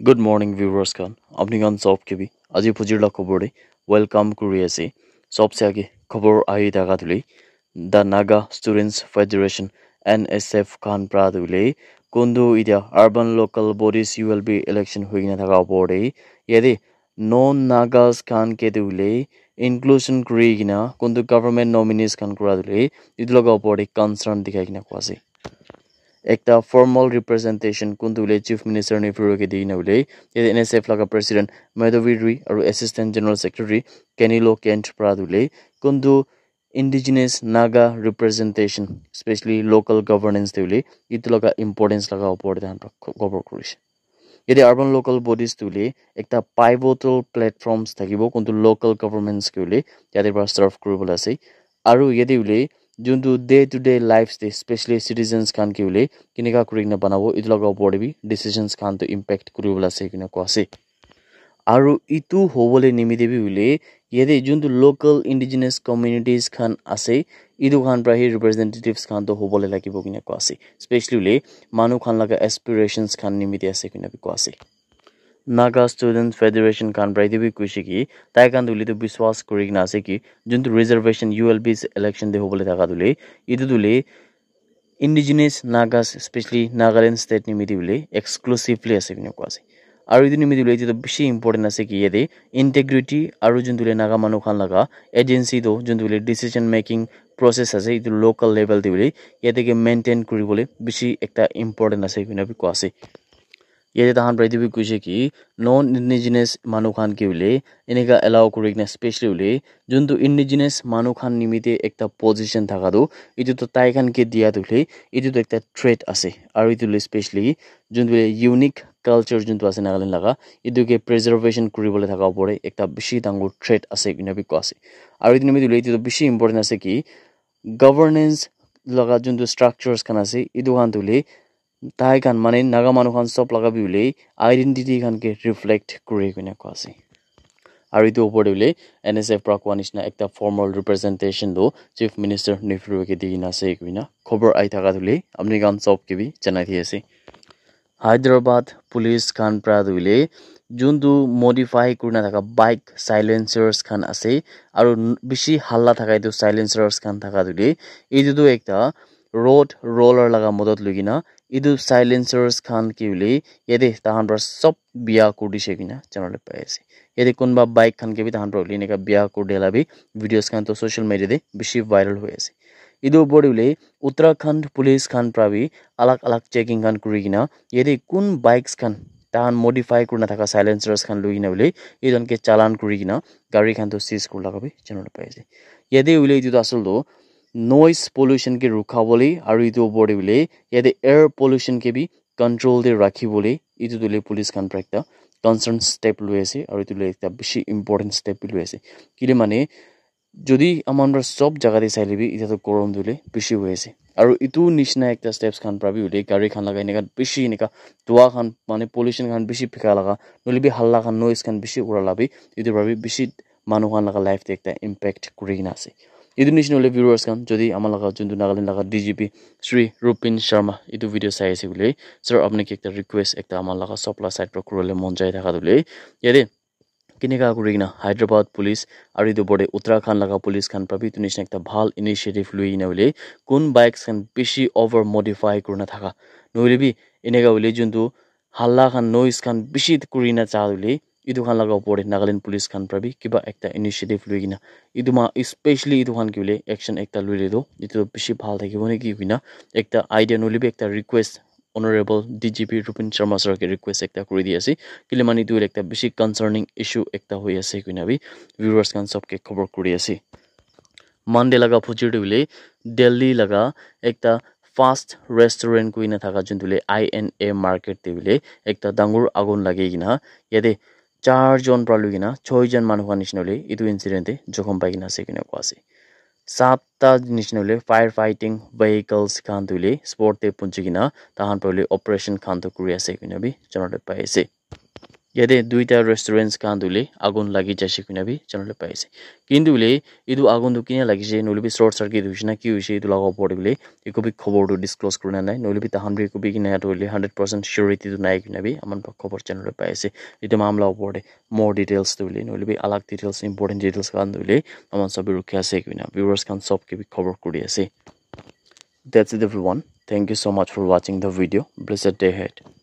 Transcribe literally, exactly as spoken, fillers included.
Good morning, viewers khan. Apni khan sob ke bi aji phujir la khobor de welcome kuri ase. Sob se age khobor ahi thaka tule, the Naga Students Federation, N S F khan pra tule kuntu itia urban local bodies U L B election hoi kena thaka opor de yate non Nagas khan ke tule inclusion kuri kena kuntu government nominees khan kura tule itu laga opor de concern dikhai kena koa ase. Ekta formal representation kuntu hoile Chief Minister Neiphiu Rio ke di kena hoile yate N S F laga President Madhavi Rui aru Assistant General Secretary Kenny Lo Kent pra tu hoile kuntu indigenous Naga representation, especially local governance te hoile itu laga importance laga opor te tahan pra cover kurishe. Yate urban local bodies tu hoile ekta pivotal platforms thakibo kuntu local governments ke hoile yate pra serve kuribole ase. Aru yate hoile juntu day to day lives te, especially citizens khan ke hoile kenika kuri kena banabo itu laga opor te bi decisions khan tu impact kuribole ase kena koa ase. Aru itu hobole nimite bi hoile yate juntu local indigenous communities khan ase, itu khan pra hi representatives khan tu hobole lagibo kena koa ase, especially hoile manu khan laga aspirations khan nimite ase kena bi koa ase. Naga Students Federation khan pra itu bi kuishe ki tai khan tu hoile tu biswas kuri kena ase ki juntu reservation U L Bs election te hobole thaka tu hoile itu tu hoile indigenous Nagas, especially Nagaland state nimite hoile exclusively ase kena koa ase. Aru itu nimite hoile itu bishi important ase ki yate integrity aru juntu hoile Naga manu khan laga agency tu juntu hoile decision making process ase itu local level te hoile yate ke maintain kuribole bishi ekta important ase kena bi koa ase. Yate tahan pra itu bi kuishe ki non indigenous manu khan ke hoile enika allow kuri kena, especially hoile juntu indigenous manu khan nimite ekta position thaka tu itu tu tai khan ke dia tu hoile itu tu ekta threat ase. Aru itu hoile especially juntu hoile unique culture juntu ase Nagaland laga itu ke preservation kuribole thaka opor te ekta bishi dangor threat ase kena bi koa ase. Aru itu nimite hoile itu tu bishi important ase ki governance laga juntu structures khan ase itu khan tu hoile tai khan mane Naga manu khan sob laga bi hoile identity khan ke reflect kuri kena koa ase. Aru itu opor te hoile N S F pra koa nishina ekta formal representation tu Chief Minister Neiphiu Rio ke di kena ase koina khobor ahi thaka tu hoile apni khan sob ke bi janai di ase. Hyderabad police khan pra tu hoile juntu modify kurina thaka bike silencers khan ase aru bishi halla thaka itu silencers khan thaka tu hoile itu tu ekta road roller laga modot loi kena itu silencers khan ke hoile yate tahan pra sob bia kuri dishe kena janabole pai ase. Yate kunba bike khan ke bi tahan pra hoile enika bia kuri dia la bi videos khan tu social media te bishi viral hoi ase. Itu opor te hoile Uttarakhand police khan pra bi alag alag checking khan kuri kena yate kun bikes khan tahan modify kurina thaka silencers khan loi kena hoile itu khan ke challan kuri kena gari khan tu seize kuri laga bi janabole pai ase. Yate hoile itu tu asal tu noise pollution ke rukha bole aru itu opor te hoile yate air pollution ke bi control te rakhi bole itu tu hoile police khan pra ekta concern step loi ase aru itu hoile ekta bishi important step bi loi ase. Kile mane jodi aman pra sob jaga te saile bi itya tu gorom tu hoile bishi hoi ase aru itu nishina ekta steps khan pra bi hoile gari khan laga enika bishi enika dua khan mane pollution khan bishi phika laga nohoile bi halla khan noise khan bishi ura la bi itu pra bi bishi manu khan laga life te ekta impact kuri kena ase. Itu nishina hoile viewers khan jodi ama laga juntu Nagaland laga D G P Shri Rupin Sharma itu video sai ase koile, sir apni ke ekta request ekta ama laga sob la side pra kuribole mon jai thaka tu hoile yate kenika kuri kena Hyderabad police aru itu opor te Uttarakhand laga police khan pra bi itu nishina ekta bhal initiative loi kena hoile kun bikes khan bishi over modify kurina thaka nohoile bi enika hoile juntu halla khan noise khan bishi kurina cha hoile itu khan laga opor te Nagaland police khan pra bi kiba ekta initiative loi kena itu ma especially itu khan ke hoile action ekta loile tu itu bishi bhal thakibo neki koina ekta idea nohoile bi ekta request Honorable D G P Rupin Sharma sir ke request ekta kuri di ase. Kile mane itu ekta bishi concerning issue ekta hoi ase koina bi viewers khan sob ke khobor kuri ase. Monday laga phujir te hoile Delhi laga ekta fast restaurant koina thaka juntu hoile I N A market te hoile ekta dangor agun lagi kena yate char jon pra loi kena choi jon manu khan nishina hoile itu incident te jokhom pai kena ase koina koa ase. Satta nishina hoile fire fighting vehicles khan tu hoile spot te punchi kena tahan pra hoile operation khan tu kuri ase koina bi janabole pai ase. Yate duita restaurants khan tu hoile agun lagi jaise koina bi janabole pai ase. Kintu hoile etu agun tu kina lagise, nohoile bi short circuit hoise na ki hoise, etu laga opor te hoile eku bi khobor tu disclose kurina nai, nohoile bi tahan bi eku bi kina tu hoile hundred percent surety tu nai koina bi aman pa khobor janabole pai ase. Etu mamla opor te more details tu hoile, nohoile bi alag details, important details khan tu hoile aman sob bi rukhi ase koina viewers khan sob ke bi khobor kuri ase. That's it, everyone. Thank you so much for watching the video. Blessed day ahead.